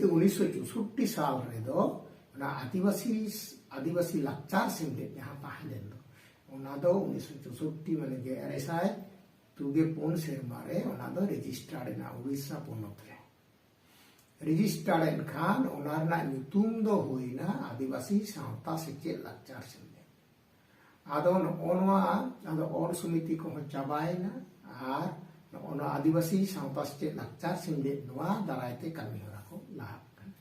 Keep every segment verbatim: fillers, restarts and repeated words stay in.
ᱩᱱᱤᱥᱥᱚ ᱪᱳᱥᱳᱴᱴᱤ ᱥᱟᱞ ᱨᱮᱫᱚ ᱚᱱᱟ ᱟᱹᱫᱤᱵᱟᱹᱥᱤ, ᱟᱹᱫᱤᱵᱟᱹᱥᱤ ᱞᱟᱠᱪᱟᱨ ᱥᱮᱢᱞᱮᱫ ᱡᱟᱦᱟᱸ ᱛᱟᱦᱮᱸ ᱞᱮᱱ ᱫᱚ, ᱚᱱᱟ ᱫᱚ ᱩᱱᱤᱥᱥᱚ ᱪᱳᱥᱳᱴᱴᱤ, ᱢᱟᱱᱮ ᱜᱮᱞ ᱟᱨᱮ ᱥᱟᱭ ᱛᱩᱨᱩᱭ ᱜᱮᱞ ᱯᱩᱱ ᱥᱮᱨᱢᱟ ᱨᱮ ᱚᱱᱟ ᱫᱚ ᱨᱮᱡᱤᱥᱴᱟᱨ ᱮᱱᱟ ᱩᱲᱤᱥᱥᱟ ᱯᱚᱱᱚᱛ ᱨᱮ᱾ ᱨᱮᱡᱤᱥᱴᱟᱨ ᱮᱱ ᱠᱷᱟᱱ ᱚᱱᱟ ᱨᱮᱱᱟᱜ ᱧᱩᱛᱩᱢ ᱫᱚ ᱦᱩᱭᱱᱟ ᱟᱹᱫᱤᱵᱟᱹᱥᱤ ᱥᱟᱶᱛᱟ ᱥᱮᱪᱮᱫ ᱞᱟᱠᱪᱟᱨ ᱥᱮᱢᱞᱮᱫ᱾ ᱟᱫᱚ ᱱᱚᱜᱼᱚ ᱱᱚᱣᱟ, ᱟᱫᱚ ᱚᱞ ᱥᱚᱢᱤᱛᱤ ᱠᱚᱦᱚᱸ ᱪᱟᱵᱟᱭᱮᱱᱟ, ᱟᱨ ᱱᱚᱜᱼᱚ ᱱᱚᱣᱟ ᱟᱹᱫᱤᱵᱟᱹᱥᱤ ᱥᱟᱶᱛᱟ ᱥᱮᱪᱮᱫ ᱞᱟᱠᱪᱟᱨ ᱥᱮᱢᱞᱮᱫ ᱱᱚᱣᱟ ᱫᱟᱨᱟᱭ ᱛᱮ ᱠᱟᱹᱢᱤ ᱦᱚᱨᱟ ᱠᱚ ᱞᱟᱦᱟᱜ ᱠᱟᱱᱟ᱾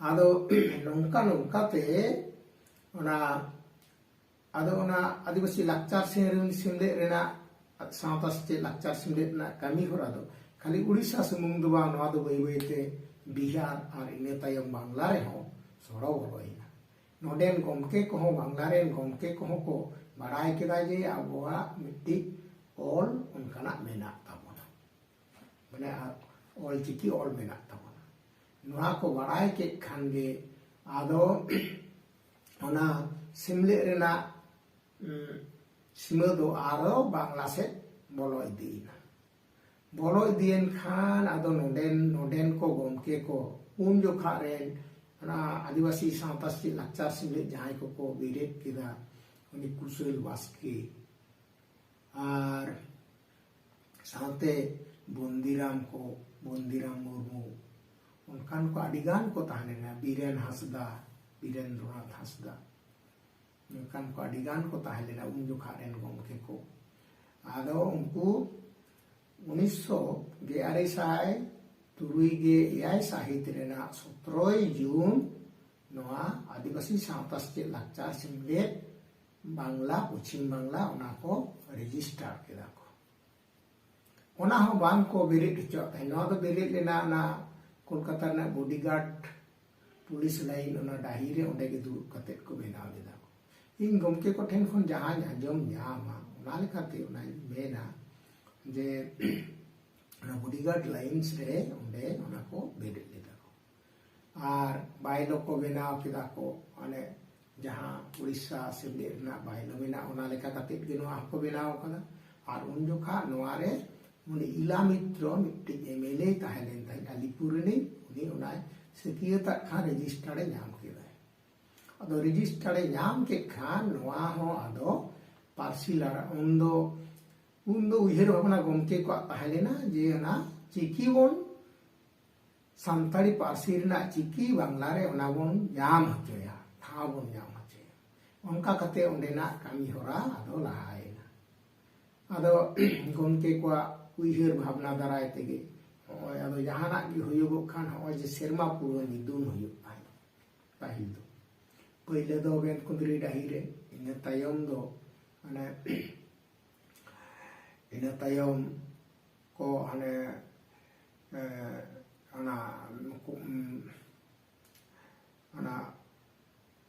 ᱟᱫᱚ ᱱᱚᱝᱠᱟ ᱱᱚᱝᱠᱟ ᱛᱮ ᱚᱱᱟ, ᱟᱫᱚ ᱚᱱᱟ ᱟᱹᱫᱤᱵᱟᱹᱥᱤ ᱞᱟᱠᱪᱟᱨ ᱥᱮᱢ-, ᱥᱮᱢᱞᱮᱫ ᱨᱮᱱᱟᱜ, ᱥᱟᱶᱛᱟ ᱥᱮᱪᱮᱫ ᱞᱟᱠᱪᱟᱨ ᱥᱮᱢᱞᱮᱫ ᱨᱮᱱᱟᱜ ᱠᱟᱹᱢᱤ ᱦᱚᱨᱟ ᱫᱚ ᱠᱷᱟᱹᱞᱤ ᱩᱲᱤᱥᱥᱟ ᱥᱩᱢᱩᱝ ᱫᱚ ᱵᱟᱝ, ᱱᱚᱣᱟ ᱫᱚ ᱵᱟᱹᱭ ᱵᱟᱹᱭ ᱛᱮ ᱵᱤᱦᱟᱨ ᱟᱨ ᱤᱱᱟᱹ ᱛᱟᱭᱚᱢ ᱵᱟᱝᱞᱟ ᱨᱮᱦᱚᱸ ᱥᱚᱲᱚ ᱵᱚᱞᱚᱭᱮᱱᱟ᱾ ᱱᱚᱰᱮᱱ ᱜᱚᱢᱠᱮ ᱠᱚᱦᱚᱸ, ᱵᱟᱝᱞᱟ ᱨᱮᱱ ᱜᱚᱢᱠᱮ ᱠᱚᱦᱚᱸ ᱠᱚ ᱵᱟᱲᱟᱭ ᱠᱮᱫᱟ ᱡᱮ ᱟᱵᱚᱣᱟᱜ ᱢᱤᱫᱴᱤᱡ ᱚᱞ ᱚᱱᱠᱟᱱᱟᱜ ᱢᱮᱱᱟᱜ ᱛᱟᱵᱚᱱᱟ, ᱢᱟᱱᱮ ᱚᱞ ᱪᱤᱠᱤ ᱚᱞ ᱢᱮᱱᱟᱜ ᱛᱟᱵᱚᱱᱟ᱾ ᱱᱚᱣᱟ ᱠᱚ ᱵᱟᱲᱟᱭ ᱠᱮᱫ ᱠᱷᱟᱱ ᱜᱮ ᱟᱫᱚ ᱚᱱᱟ ᱥᱮᱢᱞᱮᱫ ᱨᱮᱱᱟᱜ, ᱩᱸ, ᱥᱤᱢᱟᱹ ᱫᱚ ᱟᱨᱚ ᱵᱟᱝᱞᱟ ᱥᱮᱫ ᱵᱚᱞᱚ ᱤᱫᱤᱭᱮᱱᱟ᱾ ᱵᱚᱞᱚ ᱤᱫᱤᱭᱮᱱ ᱠᱷᱟᱱ ᱟᱫᱚ ᱱᱚᱰᱮᱱ, ᱱᱚᱰᱮᱱ ᱠᱚ ᱜᱚᱢᱠᱮ ᱠᱚ ᱩᱱ ᱡᱚᱠᱷᱟ ᱨᱮᱱ ᱚᱱᱟ ᱟᱹᱫᱤᱵᱟᱹᱥᱤ ᱥᱟᱶᱛᱟ ᱥᱮᱪᱮᱫ ᱞᱟᱠᱪᱟᱨ ᱥᱮᱢᱞᱮᱫ ᱡᱟᱦᱟᱸᱭ ᱠᱚᱠᱚ ᱵᱮᱨᱮᱫ ᱠᱮᱫᱟ, ᱩᱱᱤ ᱠᱩᱥᱟᱹᱞ ᱵᱟᱥᱠᱮ ᱟᱨ ᱥᱟᱶᱛᱮ ᱵᱚᱱᱫᱤᱨᱟᱢ ᱠᱚ, ᱵᱚᱱᱫᱤᱨᱟᱢ ᱢᱩᱨᱢᱩ, ᱚᱱᱠᱟᱱ ᱠᱚ ᱟᱹᱰᱤᱜᱟᱱ ᱠᱚ ᱛᱟᱦᱮᱸ ᱞᱮᱱᱟ, ᱵᱤᱨᱮᱱ ᱦᱟᱸᱥᱫᱟ, ᱵᱤᱨᱮᱱᱫᱨᱚᱱᱟᱛᱷ ᱦᱟᱸᱥᱫᱟ, ᱚᱱᱠᱟᱱ ᱠᱚ ᱟᱹᱰᱤᱜᱟᱱ ᱠᱚ ᱛᱟᱦᱮᱸ ᱞᱮᱱᱟ ᱩᱱ ᱡᱚᱠᱷᱟ ᱨᱮᱱ ᱜᱚᱢᱠᱮ ᱠᱚ᱾ ᱟᱫᱚ ᱩᱱᱠᱩ ᱩᱱᱤᱥᱥᱚ ᱜᱮᱞ ᱟᱨᱮ ᱥᱟᱭ ᱛᱩᱨᱩᱭ ᱜᱮᱞ ᱮᱭᱟᱭ ᱥᱟᱹᱦᱤᱛ ᱨᱮᱱᱟᱜ ᱥᱚᱛᱨᱚᱭ ᱡᱩᱱ ᱱᱚᱣᱟ ᱟᱹᱫᱤᱵᱟᱹᱥᱤ ᱥᱟᱶᱛᱟ ᱥᱮᱪᱮᱫ ᱞᱟᱠᱪᱟᱨ ᱥᱮᱢᱞᱮᱫ ᱵᱟᱝᱞᱟ, ᱯᱚᱪᱷᱤᱢ ᱵᱟᱝᱞᱟ, ᱚᱱᱟ ᱠᱚ ᱨᱮᱡᱤᱥᱴᱟᱨ ᱠᱮᱫᱟ ᱠᱚ᱾ ᱚᱱᱟ ᱦᱚᱸ ᱵᱟᱝ ᱠᱚ ᱵᱮᱨᱮᱫ ᱦᱚᱪᱚᱣᱟᱜ ᱛᱟᱦᱮᱸᱫ᱾ ᱱᱚᱣᱟ ᱫᱚ ᱵᱮᱨᱮᱫ ᱞᱮᱱᱟ ᱚᱱᱟ ᱠᱳᱞᱠᱟᱛᱟ ᱨᱮᱱᱟᱜ ᱵᱚᱰᱤᱜᱟᱨᱰ ᱯᱩᱞᱤᱥ ᱞᱟᱭᱤᱱ ᱚᱱᱟ ᱰᱟᱹᱦᱤ ᱨᱮ, ᱚᱸᱰᱮ ᱜᱮ ᱫᱩᱲᱩᱵ ᱠᱟᱛᱮᱫ ᱠᱚ ᱵᱮᱱᱟᱣ ᱞᱮᱫᱟ ᱠᱚ᱾ ᱤᱧ ᱜᱚᱢᱠᱮ ᱠᱚᱴᱷᱮᱱ ᱠᱷᱚᱱ ᱡᱟᱦᱟᱸᱧ ᱟᱸᱡᱚᱢ ᱧᱟᱢᱟ, ᱚᱱᱟ ᱞᱮᱠᱟᱛᱮ ᱚᱱᱟᱧ ᱢᱮᱱᱟ ᱡᱮ ᱚᱱᱟ ᱵᱚᱰᱤᱜᱟᱨᱰ ᱞᱟᱭᱤᱱᱥ ᱨᱮ ᱚᱸᱰᱮ ᱚᱱᱟ ᱠᱚ ᱵᱮᱨᱮᱫ ᱞᱮᱫᱟ ᱠᱚ᱾ ᱟᱨ ᱵᱟᱭᱞᱚ ᱠᱚ ᱵᱮᱱᱟᱣ ᱠᱮᱫᱟ ᱠᱚ, ᱢᱟᱱᱮ ᱡᱟᱦᱟᱸ ᱩᱲᱤᱥᱥᱟ ᱥᱮᱢᱞᱮᱫ ᱨᱮᱱᱟᱜ ᱵᱟᱭᱞᱚ ᱢᱮᱱᱟᱜᱼᱟ, ᱚᱱᱟ ᱞᱮᱠᱟ ᱠᱟᱛᱮᱫ ᱜᱮ ᱱᱚᱣᱟ ᱦᱚᱸᱠᱚ ᱵᱮᱱᱟᱣ ᱟᱠᱟᱫᱟ᱾ ᱟᱨ ᱩᱱ ᱡᱚᱠᱷᱟ ᱱᱚᱣᱟ ᱨᱮ ᱩᱱᱤ ᱤᱞᱟ ᱢᱤᱛᱨᱚ ᱢᱤᱫᱴᱤᱡ ᱮᱢ ᱮᱞ ᱮ ᱛᱟᱦᱮᱸ ᱞᱮᱱ ᱛᱟᱦᱮᱸᱫ, ᱟᱞᱤᱯᱩᱨ ᱨᱤᱱᱤᱡ, ᱩᱱᱤ ᱚᱱᱟᱭ ᱥᱟᱹᱠᱷᱭᱟᱹᱛᱟᱜ ᱠᱷᱟᱱ ᱨᱮᱡᱤᱥᱴᱟᱨᱮ ᱧᱟᱢ ᱠᱮᱫᱟᱭ᱾ ᱟᱫᱚ ᱨᱮᱡᱤᱥᱴᱟᱨᱮ ᱧᱟᱢ ᱠᱮᱫ ᱠᱷᱟᱱ ᱱᱚᱣᱟ ᱦᱚᱸ ᱟᱫᱚ ᱯᱟᱹᱨᱥᱤ ᱞᱟᱲᱟ ᱩᱱᱫᱚ ᱩᱱᱫᱚ ᱩᱭᱦᱟᱹᱨ ᱵᱷᱟᱵᱽᱱᱟ ᱜᱚᱢᱠᱮ ᱠᱚᱣᱟᱜ ᱛᱟᱦᱮᱸ ᱞᱮᱱᱟ ᱡᱮ ᱚᱱᱟ ᱪᱤᱠᱤ ᱵᱚᱱ ᱥᱟᱱᱛᱟᱲᱤ ᱯᱟᱹᱨᱥᱤ ᱨᱮᱱᱟᱜ ᱪᱤᱠᱤ ᱵᱟᱝᱞᱟ ᱨᱮ ᱚᱱᱟ ᱵᱚᱱ ᱧᱟᱢ ᱦᱚᱪᱚᱭᱟ, ᱴᱷᱟᱶ ᱵᱚᱱ ᱧᱟᱢ ᱦᱚᱪᱚᱭᱟ᱾ ᱚᱱᱠᱟ ᱠᱟᱛᱮ ᱚᱸᱰᱮᱱᱟᱜ ᱠᱟᱹᱢᱤ ᱦᱚᱨᱟ ᱟᱫᱚ ᱞᱟᱦᱟᱭᱮᱱᱟ᱾ ᱟᱫᱚ ᱜᱚᱢᱠᱮ ᱠᱚᱣᱟᱜ ᱩᱭᱦᱟᱹᱨ ᱵᱷᱟᱵᱽᱱᱟ ᱫᱟᱨᱟᱭ ᱛᱮᱜᱮ ᱱᱚᱜᱼᱚᱭ ᱟᱫᱚ ᱡᱟᱦᱟᱱᱟᱜ ᱜᱮ ᱦᱩᱭᱩᱜᱚᱜ ᱠᱷᱟᱱ ᱱᱚᱜᱼᱚᱭ ᱡᱮ ᱥᱮᱨᱢᱟ ᱯᱩᱨᱟᱹᱣ ᱢᱤᱫᱩᱱ ᱦᱩᱭᱩᱜ ᱛᱟᱦᱮᱸᱫ ᱯᱟᱹᱦᱤᱞ ᱫᱚ᱾ ᱯᱳᱭᱞᱳ ᱫᱚ ᱵᱮᱱᱠᱩᱸᱫᱽᱨᱤ ᱰᱟᱹᱦᱤ ᱨᱮ, ᱤᱱᱟᱹ ᱛᱟᱭᱚᱢ ᱫᱚ ᱢᱟᱱᱮ ᱤᱱᱟᱹ ᱛᱟᱭᱚᱢ ᱠᱚ ᱦᱟᱱᱮ ᱮ, ᱚᱱᱟ ᱱᱩᱠᱩ, ᱩᱢ, ᱚᱱᱟ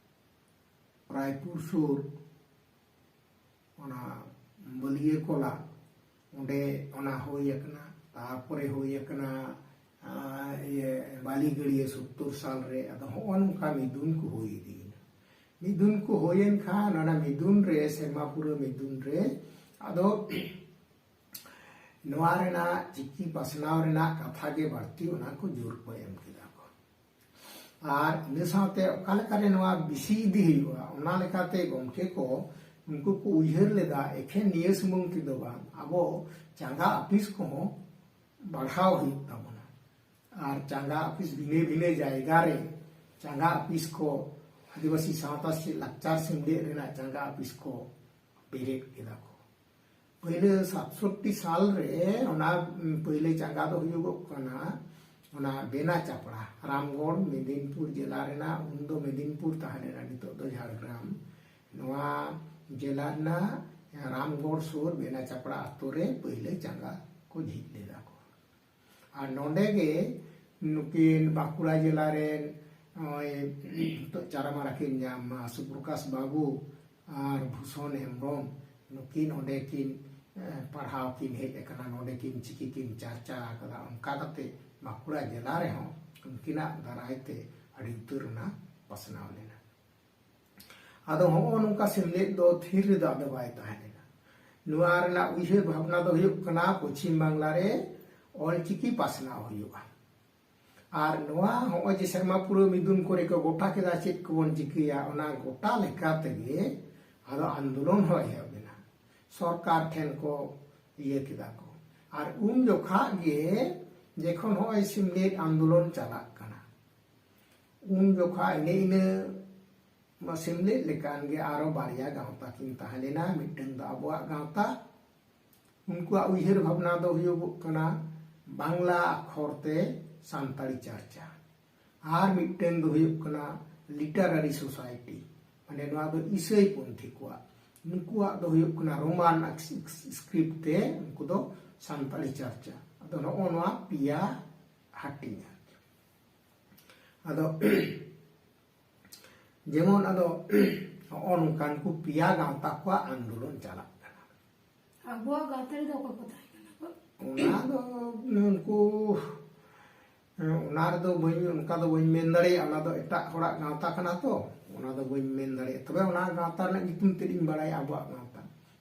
ᱨᱟᱭᱯᱩᱨ ᱥᱩᱨ ᱚᱱᱟ ᱵᱟᱹᱞᱭᱟᱹ ᱠᱚᱞᱟ ᱚᱸᱰᱮ ᱚᱱᱟ ᱦᱩᱭ ᱟᱠᱟᱱᱟ᱾ ᱛᱟᱨᱯᱚᱨᱮ ᱦᱩᱭ ᱟᱠᱟᱱᱟ ᱟ, ᱤᱭᱟᱹ ᱵᱟᱹᱞᱤ ᱜᱟᱹᱲᱭᱟᱹ ᱥᱳᱛᱛᱳᱨ ᱥᱟᱞ ᱨᱮ᱾ ᱟᱫᱚ ᱦᱚᱸᱜᱼᱚ ᱱᱚᱝᱠᱟ ᱢᱤᱫᱩᱱ ᱠᱚ ᱦᱩᱭ ᱤᱫᱤᱭᱮᱱᱟ᱾ ᱢᱤᱫᱩᱱ ᱠᱚ ᱦᱩᱭᱮᱱ ᱠᱷᱟᱱ ᱚᱱᱟ ᱢᱤᱫᱩᱱ ᱨᱮ, ᱥᱮᱨᱢᱟ ᱯᱩᱨᱟᱹ ᱢᱤᱫᱩᱱ ᱨᱮ ᱟᱫᱚ ᱱᱚᱣᱟ ᱨᱮᱱᱟᱜ ᱪᱤᱠᱤ ᱯᱟᱥᱱᱟᱣ ᱨᱮᱱᱟᱜ ᱠᱟᱛᱷᱟ ᱜᱮ ᱵᱟᱹᱲᱛᱤ ᱚᱱᱟ ᱠᱚ ᱡᱳᱨ ᱠᱚ ᱮᱢ ᱠᱮᱫᱟ ᱠᱚ᱾ ᱟᱨ ᱤᱱᱟᱹ ᱥᱟᱶᱛᱮ ᱚᱠᱟ ᱞᱮᱠᱟᱨᱮ ᱱᱚᱣᱟ ᱵᱮᱥᱤ ᱤᱫᱤ ᱦᱩᱭᱩᱜᱼᱟ, ᱚᱱᱟ ᱞᱮᱠᱟᱛᱮ ᱜᱚᱢᱠᱮ ᱠᱚ ᱩᱱᱠᱩ ᱠᱚ ᱩᱭᱦᱟᱹᱨ ᱞᱮᱫᱟ ᱮᱠᱷᱮᱱ ᱱᱤᱭᱟᱹ ᱥᱩᱢᱩᱝ ᱛᱮᱫᱚ ᱵᱟᱝ, ᱟᱵᱚ ᱪᱟᱸᱜᱟ ᱟᱹᱯᱤᱥ ᱠᱚᱦᱚᱸ ᱵᱟᱲᱦᱟᱣ ᱦᱩᱭᱩᱜ ᱛᱟᱵᱚᱱᱟ᱾ ᱟᱨ ᱪᱟᱸᱜᱟ ᱟᱹᱯᱤᱥ ᱵᱷᱤᱱᱟᱹ ᱵᱷᱤᱱᱟᱹ ᱡᱟᱭᱜᱟ ᱨᱮ ᱪᱟᱸᱜᱟ ᱟᱹᱯᱤᱥ ᱠᱚ, ᱟᱹᱫᱤᱵᱟᱹᱥᱤ ᱥᱟᱶᱛᱟ ᱥᱮ ᱞᱟᱠᱪᱟᱨ ᱥᱮᱢᱞᱮᱫ ᱨᱮᱱᱟᱜ ᱪᱟᱸᱜᱟ ᱟᱹᱯᱤᱥ ᱠᱚ ᱵᱮᱨᱮᱫ ᱠᱮᱫᱟ ᱠᱚ᱾ ᱯᱳᱭᱞᱳ ᱥᱟᱛᱥᱚᱴᱴᱤ ᱥᱟᱞ ᱨᱮ ᱚᱱᱟ, ᱩᱢ, ᱯᱳᱭᱞᱳ ᱪᱟᱸᱜᱟ ᱫᱚ ᱦᱩᱭᱩᱜᱚᱜ ᱠᱟᱱᱟ ᱚᱱᱟ ᱵᱮᱱᱟ ᱪᱟᱯᱲᱟ, ᱨᱟᱢᱜᱚᱲ, ᱢᱮᱫᱤᱱᱯᱩᱨ ᱡᱮᱞᱟ ᱨᱮᱱᱟᱜ, ᱩᱱᱫᱚ ᱢᱮᱫᱤᱱᱯᱩᱨ ᱛᱟᱦᱮᱸ ᱞᱮᱱᱟ, ᱱᱤᱛᱚᱜ ᱫᱚ ᱡᱷᱟᱲᱜᱨᱟᱢ᱾ ᱱᱚᱣᱟ ᱡᱮᱞᱟ ᱨᱮᱱᱟᱜ ᱨᱟᱢᱜᱚᱲ ᱥᱩᱨ ᱵᱮᱱᱟ ᱪᱟᱯᱲᱟ ᱟᱛᱳ ᱨᱮ ᱯᱳᱭᱞᱳ ᱪᱟᱸᱜᱟ ᱠᱚ ᱡᱷᱤᱡ ᱞᱮᱫᱟ ᱠᱚ᱾ ᱟᱨ ᱱᱚᱰᱮ ᱜᱮ ᱱᱩᱠᱤᱱ ᱵᱟᱸᱠᱩᱲᱟ ᱡᱮᱞᱟ ᱨᱮᱱ ᱱᱚᱜᱼᱚᱭ ᱱᱤᱛᱚᱜ ᱪᱟᱨᱟ ᱢᱟᱨᱟ ᱠᱤᱱ ᱧᱟᱢ ᱢᱟ, ᱥᱩᱯᱨᱚᱠᱟᱥ ᱵᱟᱹᱵᱩ ᱟᱨ ᱵᱷᱩᱥᱚᱱ ᱦᱮᱢᱵᱨᱚᱢ, ᱱᱩᱠᱤᱱ ᱚᱸᱰᱮ ᱠᱤᱱ, ᱮ, ᱯᱟᱲᱦᱟᱣ ᱠᱤᱱ ᱦᱮᱡ ᱟᱠᱟᱱᱟ, ᱱᱚᱰᱮ ᱠᱤᱱ ᱪᱤᱠᱤ ᱠᱤᱱ ᱪᱟᱨᱪᱟ ᱟᱠᱟᱫᱟ᱾ ᱚᱱᱠᱟ ᱠᱟᱛᱮ ᱵᱟᱸᱠᱩᱲᱟ ᱡᱮᱞᱟ ᱨᱮᱦᱚᱸ ᱩᱱᱠᱤᱱᱟᱜ ᱫᱟᱨᱟᱭ ᱛᱮ ᱟᱹᱰᱤ ᱩᱛᱟᱹᱨ ᱚᱱᱟ ᱯᱟᱥᱱᱟᱣ ᱞᱮᱱᱟ᱾ ᱟᱫᱚ ᱦᱚᱸᱜᱼᱚ ᱱᱚᱝᱠᱟ ᱥᱮᱢᱞᱮᱫ ᱫᱚ ᱛᱷᱤᱨ ᱨᱮᱫᱚ ᱟᱫᱚ ᱵᱟᱭ ᱛᱟᱦᱮᱸ ᱞᱮᱱᱟ᱾ ᱱᱚᱣᱟ ᱨᱮᱱᱟᱜ ᱩᱭᱦᱟᱹᱨ ᱵᱷᱟᱵᱽᱱᱟ ᱫᱚ ᱦᱩᱭᱩᱜ ᱠᱟᱱᱟ ᱯᱚᱪᱷᱤᱢ ᱵᱟᱝᱞᱟ ᱨᱮ ᱚᱞᱪᱤᱠᱤ ᱯᱟᱥᱱᱟᱣ ᱦᱩᱭᱩᱜᱼᱟ᱾ ᱟᱨ ᱱᱚᱣᱟ ᱦᱚᱸᱜᱼᱚᱭ ᱡᱮ ᱥᱮᱨᱢᱟ ᱯᱩᱨᱟᱹ ᱢᱤᱫᱩᱱ ᱠᱚᱨᱮ ᱠᱚ ᱜᱚᱴᱟ ᱠᱮᱫᱟ ᱪᱮᱫ ᱠᱚᱵᱚᱱ ᱪᱤᱠᱟᱹᱭᱟ, ᱚᱱᱟ ᱜᱚᱴᱟ ᱞᱮᱠᱟ ᱛᱮᱜᱮ ᱟᱫᱚ ᱟᱱᱫᱳᱞᱚᱱ ᱦᱚᱸ ᱮᱦᱚᱵ ᱮᱱᱟ᱾ ᱥᱚᱨᱠᱟᱨ ᱴᱷᱮᱱ ᱠᱚ ᱤᱭᱟᱹ ᱠᱮᱫᱟ ᱠᱚ᱾ ᱟᱨ ᱩᱱ ᱡᱚᱠᱷᱟ ᱜᱮ ᱡᱮᱠᱷᱚᱱ ᱦᱚᱸᱜᱼᱚᱭ ᱥᱤᱢᱞᱮᱫ ᱟᱱᱫᱳᱞᱚᱱ ᱪᱟᱞᱟᱜ ᱠᱟᱱᱟ, ᱩᱱ ᱡᱚᱠᱷᱟ ᱤᱱᱟᱹ ᱤᱱᱟᱹ ᱱᱚᱣᱟ ᱥᱤᱢᱞᱮᱫ ᱞᱮᱠᱟᱱ ᱜᱮ ᱟᱨᱚ ᱵᱟᱨᱭᱟ ᱜᱟᱶᱛᱟ ᱠᱤᱱ ᱛᱟᱦᱮᱸ ᱞᱮᱱᱟ᱾ ᱢᱤᱫᱴᱟᱝ ᱫᱚ ᱟᱵᱚᱣᱟᱜ ᱜᱟᱶᱛᱟ, ᱩᱱᱠᱩᱣᱟᱜ ᱩᱭᱦᱟᱹᱨ ᱵᱷᱟᱵᱽᱱᱟ ᱫᱚ ᱦᱩᱭᱩᱜᱚᱜ ᱠᱟᱱᱟ ᱵᱟᱝᱞᱟ ᱟᱠᱷᱚᱨ ᱛᱮ ᱥᱟᱱᱛᱟᱲᱤ ᱪᱟᱨᱪᱟ, ᱟᱨ ᱢᱤᱫᱴᱟᱝ ᱫᱚ ᱦᱩᱭᱩᱜ ᱠᱟᱱᱟ ᱞᱤᱴᱟᱨᱟᱨᱤ ᱥᱳᱥᱟᱭᱴᱤ, ᱢᱟᱱᱮ ᱱᱚᱣᱟ ᱫᱚ ᱤᱥᱟᱹᱭ ᱯᱚᱱᱛᱷᱤ ᱠᱚᱣᱟᱜ, ᱱᱩᱠᱩᱣᱟᱜ ᱫᱚ ᱦᱩᱭᱩᱜ ᱠᱟᱱᱟ ᱨᱳᱢᱟᱱ ᱥᱠᱨᱤᱯᱴ ᱛᱮ ᱩᱱᱠᱩ ᱫᱚ ᱥᱟᱱᱛᱟᱲᱤ ᱪᱟᱨᱪᱟ᱾ ᱟᱫᱚ ᱱᱚᱜᱼᱚ ᱱᱚᱣᱟ ᱯᱮᱭᱟ ᱦᱟᱹᱴᱤᱧ ᱟᱨᱠᱤ᱾ ᱟᱫᱚ ᱡᱮᱢᱚᱱ ᱟᱫᱚ ᱦᱚᱸᱜᱼᱚ ᱱᱚᱝᱠᱟᱱ ᱠᱚ ᱯᱮᱭᱟ ᱜᱟᱶᱛᱟ ᱠᱚᱣᱟᱜ ᱟᱱᱫᱳᱞᱚᱱ ᱪᱟᱞᱟᱜ ᱠᱟᱱᱟ᱾ ᱟᱵᱚᱣᱟᱜ ᱜᱟᱶᱛᱟ ᱨᱮᱫᱚ ᱚᱠᱚᱭ ᱠᱚ ᱛᱟᱦᱮᱸ ᱠᱟᱱᱟ ᱠᱚ? ᱚᱱᱟ ᱫᱚ ᱩᱱᱠᱩ ᱚᱱᱟ ᱨᱮᱫᱚ ᱵᱟᱹᱧ, ᱚᱱᱠᱟ ᱫᱚ ᱵᱟᱹᱧ ᱢᱮᱱ ᱫᱟᱲᱮᱭᱟᱜᱼᱟ, ᱚᱱᱟ ᱫᱚ ᱮᱴᱟᱜ ᱦᱚᱲᱟᱜ ᱜᱟᱶᱛᱟ ᱠᱟᱱᱟ ᱛᱚ, ᱚᱱᱟ ᱫᱚ ᱵᱟᱹᱧ ᱢᱮᱱ ᱫᱟᱲᱮᱭᱟᱜᱼᱟ᱾ ᱛᱚᱵᱮ ᱚᱱᱟ ᱜᱟᱶᱛᱟ ᱨᱮᱱᱟᱜ ᱧᱩᱛᱩᱢ ᱛᱮᱫ ᱤᱧ ᱵᱟᱲᱟᱭᱟ, ᱟᱵᱚᱣᱟᱜ ᱜᱟᱶᱛᱟ᱾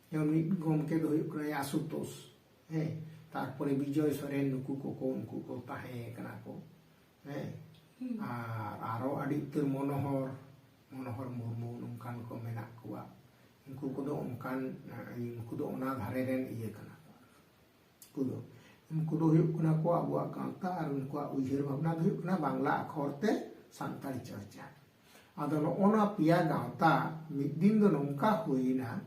ᱡᱮᱢᱚᱱ ᱢᱤᱫ ᱜᱚᱢᱠᱮ ᱫᱚ ᱦᱩᱭᱩᱜ ᱠᱟᱱᱟᱭ ᱟᱥᱩᱛᱳᱥ, ᱦᱮᱸ, ᱛᱟᱨᱯᱚᱨᱮ ᱵᱤᱡᱚᱭ ᱥᱚᱨᱮᱱ, ᱱᱩᱠᱩ ᱠᱚᱠᱚ, ᱩᱱᱠᱩ ᱠᱚ ᱛᱟᱦᱮᱸ ᱠᱟᱱᱟ ᱠᱚ, ᱦᱮᱸ᱾ ᱟᱨ ᱟᱨᱚ ᱟᱹᱰᱤ ᱩᱛᱟᱹᱨ ᱢᱚᱱᱳᱦᱚᱨ, ᱢᱚᱱᱳᱦᱚᱨ ᱢᱩᱨᱢᱩ, ᱱᱚᱝᱠᱟᱱ ᱠᱚ ᱢᱮᱱᱟᱜ ᱠᱚᱣᱟ᱾ ᱩᱱᱠᱩ ᱠᱚᱫᱚ ᱚᱱᱠᱟᱱ, ᱩᱱᱠᱩ ᱫᱚ ᱚᱱᱟ ᱫᱷᱟᱨᱮ ᱨᱮᱱ ᱤᱭᱟᱹ ᱠᱟᱱᱟ ᱠᱚ᱾ ᱩᱱᱠᱩ ᱫᱚ, ᱩᱱᱠᱩ ᱫᱚ ᱦᱩᱭᱩᱜ ᱠᱟᱱᱟ ᱠᱚ ᱟᱵᱚᱣᱟᱜ ᱜᱟᱶᱛᱟ, ᱟᱨ ᱩᱱᱠᱩᱣᱟᱜ ᱩᱭᱦᱟᱹᱨ ᱵᱷᱟᱵᱽᱱᱟ ᱫᱚ ᱦᱩᱭᱩᱜ ᱠᱟᱱᱟ ᱵᱟᱝᱞᱟ ᱟᱠᱷᱚᱨ ᱛᱮ ᱥᱟᱱᱛᱟᱲᱤ ᱪᱟᱨᱪᱟ᱾ ᱟᱫᱚ ᱱᱚᱜᱼᱚ ᱱᱚᱣᱟ ᱯᱮᱭᱟ ᱜᱟᱶᱛᱟ ᱢᱤᱫ ᱫᱤᱱ ᱫᱚ ᱱᱚᱝᱠᱟ ᱦᱩᱭᱱᱟ,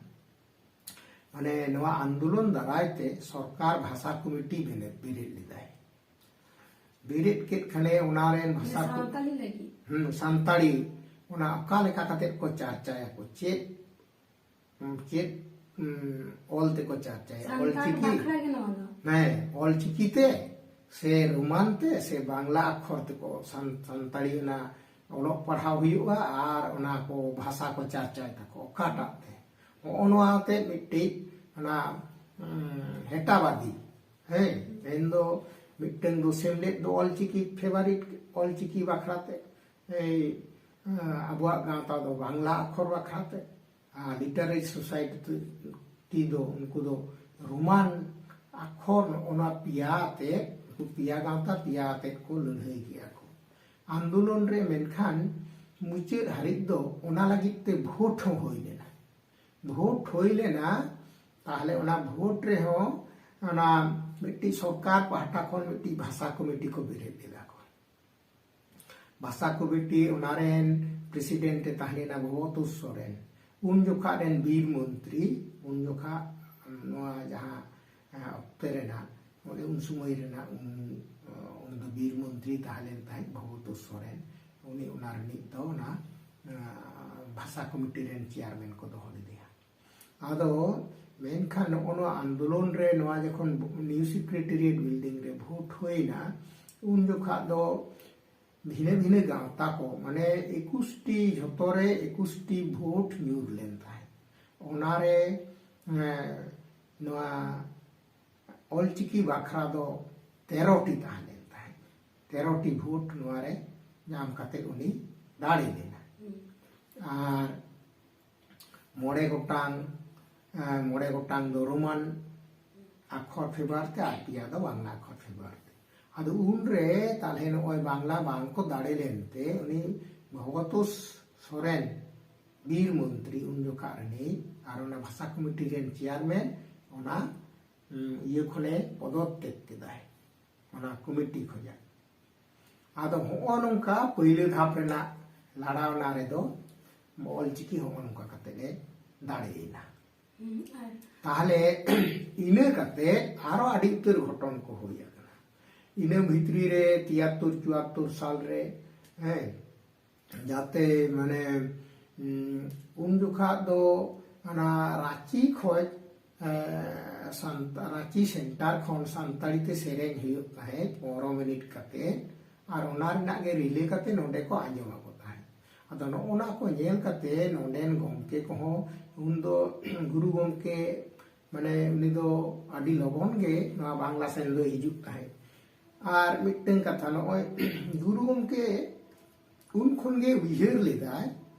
ᱢᱟᱱᱮ ᱱᱚᱣᱟ ᱟᱱᱫᱳᱞᱚᱱ ᱫᱟᱨᱟᱭ ᱛᱮ ᱥᱚᱨᱠᱟᱨ ᱵᱷᱟᱥᱟ ᱠᱚᱢᱤᱴᱤ ᱵᱮᱨᱮᱫ, ᱵᱮᱨᱮᱫ ᱞᱮᱫᱟᱭ᱾ ᱵᱮᱨᱮᱫ ᱠᱮᱫ ᱠᱷᱟᱱᱮ ᱚᱱᱟ ᱨᱮᱱ ᱵᱷᱟᱥᱟ ᱠᱚ, ᱥᱟᱱᱛᱟᱲᱤ ᱞᱟᱹᱜᱤᱫ᱾ ᱦᱩᱸ, ᱥᱟᱱᱛᱟᱲᱤ ᱚᱱᱟ ᱚᱠᱟ ᱞᱮᱠᱟ ᱠᱟᱛᱮ ᱠᱚ ᱪᱟᱨᱪᱟᱭᱟᱠᱚ, ᱪᱮᱫ, ᱪᱮᱫ, ᱩᱸ, ᱚᱞ ᱛᱮᱠᱚ ᱪᱟᱨᱪᱟᱭᱟ, ᱥᱟᱱᱛᱟᱲ ᱚᱞᱪᱤᱠᱤ, ᱵᱟᱠᱷᱨᱟ ᱜᱮ ᱱᱚᱣᱟ ᱫᱚ᱾ ᱦᱮᱸ, ᱚᱞᱪᱤᱠᱤ ᱛᱮ ᱥᱮ ᱨᱳᱢᱟᱱ ᱛᱮ ᱥᱮ ᱵᱟᱝᱞᱟ ᱟᱠᱷᱚᱨ ᱛᱮᱠᱚ ᱥᱟᱱ-, ᱥᱟᱱᱛᱟᱲᱤ ᱚᱱᱟ ᱚᱞᱚᱜ ᱯᱟᱲᱦᱟᱣ ᱦᱩᱭᱩᱜᱼᱟ ᱟᱨ ᱚᱱᱟ ᱠᱚ ᱵᱷᱟᱥᱟ ᱠᱚ ᱪᱟᱨᱪᱟᱭ ᱛᱟᱠᱚ, ᱚᱠᱟᱴᱟᱜ ᱛᱮ? ᱦᱚᱸᱜᱼᱚ ᱱᱚᱣᱟ ᱛᱮ ᱢᱤᱫᱴᱤᱡ ᱚᱱᱟ, ᱩᱸ, ᱦᱮᱴᱟᱵᱟᱫᱤ, ᱦᱮᱸ, ᱢᱮᱱᱫᱚ ᱢᱤᱫᱴᱟᱝ ᱫᱚ ᱥᱮᱢᱞᱮᱫ ᱫᱚ ᱚᱞᱪᱤᱠᱤ ᱯᱷᱮᱵᱟᱨᱤᱴ, ᱚᱞᱪᱤᱠᱤ ᱵᱟᱠᱷᱨᱟ ᱛᱮ, ᱮᱭ, ᱟᱵᱚᱣᱟᱜ ᱜᱟᱶᱛᱟ ᱫᱚ ᱵᱟᱝᱞᱟ ᱟᱠᱷᱚᱨ ᱵᱟᱠᱷᱨᱟ ᱛᱮ, ᱟᱨ ᱞᱤᱴᱟᱨᱮᱨᱤ ᱥᱳᱥᱟᱭᱴᱤ ᱫᱚ ᱩᱱᱠᱩ ᱫᱚ ᱨᱳᱢᱟᱱ ᱟᱠᱷᱚᱨ, ᱚᱱᱟ ᱯᱮᱭᱟ ᱛᱮ ᱯᱮᱭᱟ ᱜᱟᱶᱛᱟ ᱯᱮᱭᱟ ᱟᱛᱮᱫ ᱠᱚ ᱞᱟᱹᱲᱦᱟᱹᱭ ᱠᱮᱜᱼᱟ ᱠᱚ ᱟᱱᱫᱳᱞᱚᱱ ᱨᱮ᱾ ᱢᱮᱱᱠᱷᱟᱱ ᱢᱩᱪᱟᱹᱫ ᱦᱟᱹᱨᱤᱡ ᱫᱚ ᱚᱱᱟ ᱞᱟᱹᱜᱤᱫ ᱛᱮ ᱵᱷᱳᱴ ᱦᱚᱸ ᱦᱩᱭ ᱞᱮᱱᱟ᱾ ᱵᱷᱳᱴ ᱦᱩᱭ ᱞᱮᱱᱟ, ᱛᱟᱦᱞᱮ ᱚᱱᱟ ᱵᱷᱳᱴ ᱨᱮᱦᱚᱸ ᱚᱱᱟ ᱢᱤᱫᱴᱤᱡ ᱥᱚᱨᱠᱟᱨ ᱯᱟᱦᱴᱟ ᱠᱷᱚᱱ ᱢᱤᱫᱴᱤᱡ ᱵᱷᱟᱥᱟ ᱠᱚᱢᱤᱴᱤ ᱠᱚ ᱵᱮᱨᱮᱫ ᱞᱮᱫᱟ ᱠᱚ᱾ ᱵᱷᱟᱥᱟ ᱠᱚᱢᱤᱴᱤ, ᱚᱱᱟ ᱨᱮᱱ ᱯᱨᱮᱥᱤᱰᱮᱱᱴ ᱮ ᱛᱟᱦᱮᱸ ᱞᱮᱱᱟ ᱵᱷᱚᱵᱚᱛᱳᱥ ᱥᱚᱨᱮᱱ᱾ ᱩᱱ ᱡᱚᱠᱷᱟ ᱨᱮᱱ ᱵᱤᱨ ᱢᱚᱱᱛᱨᱤ, ᱩᱱ ᱡᱚᱠᱷᱟ ᱱᱚᱣᱟ ᱡᱟᱦᱟᱸ, ᱮ, ᱚᱠᱛᱮ ᱨᱮᱱᱟᱜ, ᱚᱸᱰᱮ ᱩᱱ ᱥᱚᱢᱚᱭ ᱨᱮᱱᱟᱜ ᱩᱱ, ᱩᱱᱤ ᱫᱚ ᱵᱤᱨ ᱢᱚᱱᱛᱨᱤ ᱛᱟᱦᱮᱸ ᱞᱮᱱ ᱛᱟᱦᱮᱸᱫ, ᱵᱷᱚᱵᱚᱛᱳᱥ ᱥᱚᱨᱮᱱ᱾ ᱩᱱᱤ ᱚᱱᱟ ᱨᱤᱱᱤᱡ ᱫᱚ ᱚᱱᱟ, ᱮ, ᱵᱷᱟᱥᱟ ᱠᱚᱢᱤᱴᱤ ᱨᱮᱱ ᱪᱮᱭᱟᱨᱢᱮᱱ ᱠᱚ ᱫᱚᱦᱚ ᱞᱮᱫᱮᱭᱟ᱾ ᱟᱫᱚ ᱢᱮᱱᱠᱷᱟᱱ ᱱᱚᱜᱼᱚ ᱱᱚᱣᱟ ᱟᱱᱫᱳᱞᱚᱱ ᱨᱮ, ᱱᱚᱣᱟ ᱡᱚᱠᱷᱚᱱ ᱱᱤᱭᱩ ᱥᱮᱠᱨᱮᱴᱮᱨᱤᱭᱮᱴ ᱵᱤᱞᱰᱤᱝ ᱨᱮ ᱵᱷᱳᱴ ᱦᱩᱭᱱᱟ, ᱩᱱ ᱡᱚᱠᱷᱟ ᱫᱚ ᱵᱷᱤᱱᱟᱹ ᱵᱷᱤᱱᱟᱹ ᱜᱟᱶᱛᱟ ᱠᱚ, ᱢᱟᱱᱮ ᱮᱠᱩᱥ ᱴᱤ, ᱡᱷᱚᱛᱚ ᱨᱮ ᱮᱠᱩᱥ ᱴᱤ ᱵᱷᱳᱴ ᱧᱩᱨ ᱞᱮᱱ ᱛᱟᱦᱮᱸᱫ᱾ ᱚᱱᱟᱨᱮ, ᱮᱸ, ᱱᱚᱣᱟ ᱚᱞᱪᱤᱠᱤ ᱵᱟᱠᱷᱨᱟ ᱫᱚ ᱛᱮᱨᱚ ᱴᱤ ᱛᱟᱦᱮᱸ ᱞᱮᱱ ᱛᱟᱦᱮᱸᱫ᱾ ᱛᱮᱨᱚ ᱴᱤ ᱵᱷᱳᱴ ᱱᱚᱣᱟ ᱨᱮ ᱧᱟᱢ ᱠᱟᱛᱮ ᱩᱱᱤ ᱫᱟᱲᱮ ᱞᱮᱱᱟ᱾ ᱟᱨ ᱢᱚᱬᱮ ᱜᱚᱴᱟᱝ, ᱮᱸ, ᱢᱚᱬᱮ ᱜᱚᱴᱟᱝ ᱫᱚ ᱨᱳᱢᱟᱱ ᱟᱠᱷᱚᱨ ᱯᱷᱮᱵᱟᱨ ᱛᱮ ᱟᱨ ᱯᱮᱭᱟ ᱫᱚ ᱵᱟᱝᱞᱟ ᱟᱠᱷᱚᱨ ᱯᱷᱮᱵᱟᱨ ᱛᱮ᱾ ᱟᱫᱚ ᱩᱱᱨᱮ ᱛᱟᱦᱞᱮ ᱱᱚᱜᱼᱚᱭ ᱵᱟᱝᱞᱟ ᱵᱟᱝ ᱠᱚ ᱫᱟᱲᱮ ᱞᱮᱱᱛᱮ ᱩᱱᱤ ᱵᱷᱚᱜᱚᱛᱳᱥ ᱥᱚᱨᱮᱱ, ᱵᱤᱨ ᱢᱚᱱᱛᱨᱤ ᱩᱱ ᱡᱚᱠᱷᱟ ᱨᱤᱱᱤᱡ, ᱟᱨ ᱚᱱᱟ ᱵᱷᱟᱥᱟ ᱠᱚᱢᱤᱴᱤ ᱨᱮᱱ ᱪᱮᱭᱟᱨᱢᱮᱱ, ᱚᱱᱟ, ᱩᱸ, ᱤᱭᱟᱹ ᱠᱷᱚᱱᱮ ᱯᱚᱫᱚᱛᱛᱮᱫ ᱠᱮᱫᱟᱭ, ᱚᱱᱟ ᱠᱚᱢᱤᱴᱤ ᱠᱷᱚᱱᱟᱜ᱾ ᱟᱫᱚ ᱦᱚᱸᱜᱼᱚ ᱱᱚᱝᱠᱟ ᱯᱳᱭᱞᱳ ᱫᱷᱟᱯ ᱨᱮᱱᱟᱜ ᱞᱟᱲᱟᱣᱱᱟ ᱨᱮᱫᱚ ᱚᱞᱪᱤᱠᱤ ᱦᱚᱸᱜᱼᱚ ᱱᱚᱝᱠᱟ ᱠᱟᱛᱮ ᱞᱮ ᱫᱟᱲᱮᱭᱮᱱᱟ᱾ ᱦᱩᱸ, ᱟᱨ ᱛᱟᱦᱞᱮ ᱤᱱᱟᱹ ᱠᱟᱛᱮ ᱟᱨᱚ ᱟᱹᱰᱤ ᱩᱛᱟᱹᱨ ᱜᱷᱚᱴᱚᱱ ᱠᱚ ᱦᱩᱭ ᱟᱠᱟᱱᱟ᱾ ᱤᱱᱟᱹ ᱵᱷᱤᱛᱨᱤ ᱨᱮ ᱛᱤᱭᱟᱛᱛᱳᱨ ᱪᱩᱣᱟᱛᱛᱳᱨ ᱥᱟᱞ ᱨᱮ, ᱦᱮᱸ, ᱡᱟᱛᱮ ᱢᱟᱱᱮ, ᱩᱸ, ᱩᱱ ᱡᱚᱠᱷᱟ ᱫᱚ ᱚᱱᱟ ᱨᱟᱸᱪᱤ ᱠᱷᱚᱡ, ᱮᱸ, ᱥᱟᱱᱛᱟ-, ᱨᱟᱸᱪᱤ ᱥᱮᱱᱴᱟᱨ ᱠᱷᱚᱱ ᱥᱟᱱᱛᱟᱲᱤ ᱛᱮ ᱥᱮᱨᱮᱧ ᱦᱩᱭᱩᱜ ᱛᱟᱦᱮᱸᱫ ᱯᱚᱱᱨᱚ ᱢᱤᱱᱤᱴ ᱠᱟᱛᱮ, ᱟᱨ ᱚᱱᱟ ᱨᱮᱱᱟᱜ ᱜᱮ ᱨᱤᱞᱮ ᱠᱟᱛᱮ ᱱᱚᱰᱮ ᱠᱚ ᱟᱸᱡᱚᱢ ᱟᱠᱚ ᱛᱟᱦᱮᱸᱫ᱾ ᱟᱫᱚ ᱱᱚᱜᱼᱚ ᱱᱟ ᱠᱚ ᱧᱮᱞ ᱠᱟᱛᱮ ᱱᱚᱰᱮᱱ ᱜᱚᱢᱠᱮ ᱠᱚᱦᱚᱸ, ᱩᱱᱫᱚ ᱜᱩᱨᱩ ᱜᱚᱢᱠᱮ, ᱢᱟᱱᱮ, ᱩᱱᱤ ᱫᱚ ᱟᱹᱰᱤ ᱞᱚᱜᱚᱱ ᱜᱮ ᱱᱚᱣᱟ ᱵᱟᱝᱞᱟ ᱥᱮᱱ ᱫᱚᱭ ᱦᱤᱡᱩᱜ ᱛᱟᱦᱮᱸᱫ᱾ ᱟᱨ ᱢᱤᱫᱴᱟᱝ ᱠᱟᱛᱷᱟ, ᱱᱚᱜᱼᱚᱭ ᱜᱩᱨᱩ ᱜᱚᱢᱠᱮ ᱩᱱ ᱠᱷᱚᱱ ᱜᱮ ᱩᱭᱦᱟᱹᱨ ᱞᱮᱫᱟᱭ